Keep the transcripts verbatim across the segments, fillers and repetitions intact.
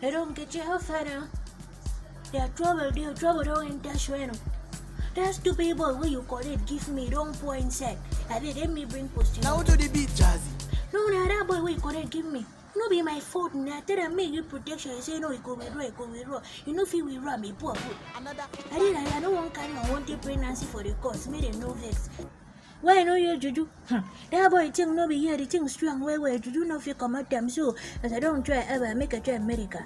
I don't get you, how far now? Their trouble, their trouble don't enter Shweno. That stupid boy where you call it, give me, don't point set. I did let me bring post. Now to the beat, Jazzy. No, no, that boy where you call it, give me. No be my fault, na tell am make you protection. You say no, it go be raw, it go be raw. You know, feel we raw, me poor food. Another. I did, I, I don't want carry unwanted pregnancy for the cause. Make them no vex. Why no your juju? Hmm. That boy thing no be here, the thing strong well well. Juju no fit comot them so. As I don't try ever, make a try America.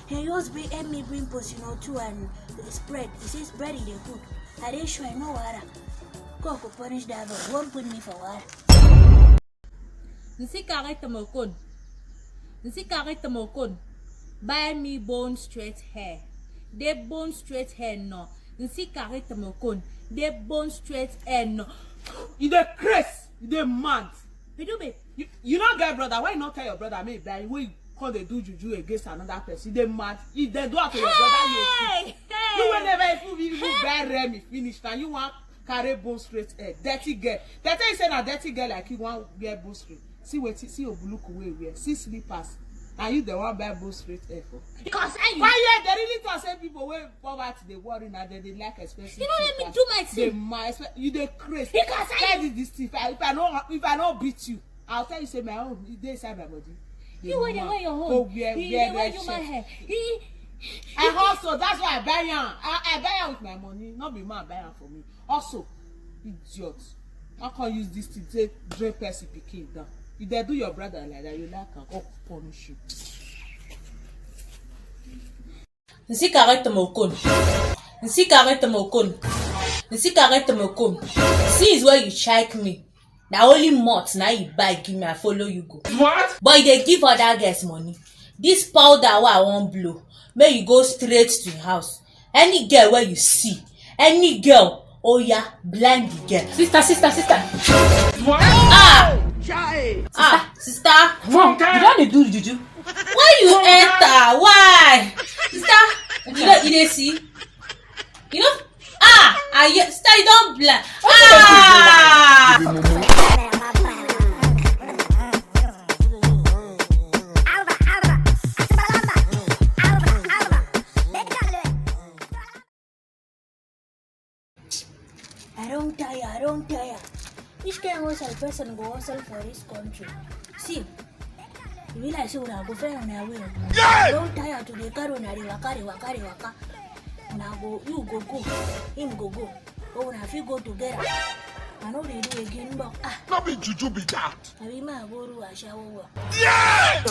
He yours bring help me bring post, you know, too and spread. He say spread it dey good. I dey sure I know wahala. God go punish that boy. Won't put me for wahala. Nsi kare temokon. Nsi kare temokon. Buy me bone straight hair. They bone straight hair no. Nsi kare temokon. They bone straight hair no. You dey craze, you dey mad. You do, babe. You, you no get brother. Why you no tell your brother make he buy? Wey you come dey do juju against another person? You dey mad. If dem do am to your brother, you go. Hey, hey. You wey never even even buy Remy finish, na you wan carry bone straight hair. Dirty girl. Dem tell you say na dirty girl like you wan wear bone straight. See wetin, see obuluku wey you wear. See slippers. Na you dem wan buy bone straight hair for. Because I Why you dey really talk say people wey poverty dey worry, na dem dey like expensive You no let me slippers. Do my Dey thing. mad. Expe- You dey craze. Because I Tell this this thing. If I, if I no, if I no beat you, I'll tell you say my own. E dey inside my body. Dey You wey dey mad. wear your own. Go wear, You wear dey wear red human shirt. Hair. He, I hustle. That's why I buy am. I, I buy am with my money. No be man buy am for me. Also, idiot. How can use this thing take drain person pikin down? If they do your brother like that, you like am. God punish you. Nsi kare temokon. Nsi kare temokon. Nsi kare temokon. Since where you check me, na only malt na you buy give me, I follow you go. What? But you dey give other girls money. This powder wey I wan blow, make you go straight to your house. Any girl wey you see, any girl, oh yeah, blind the girl. Sister, sister, sister. What? Ah! Chai. Ah, sister. Funke. You don dey do juju. Why you enter? Why? Sister, you know, you dey see? You know? Ah! I hear, sister, you don blind. Ah! I don't tire, I don't tire. Which kind hustle person go hustle for this country? See, e be like say una go find una way. I don't tire to dey carry una dey waka, dey waka, dey waka. Una go, you go go, him go go. But una fit go together. I no dey do again, but ah, No be juju be that. I be my go do ashawo work. Yeah!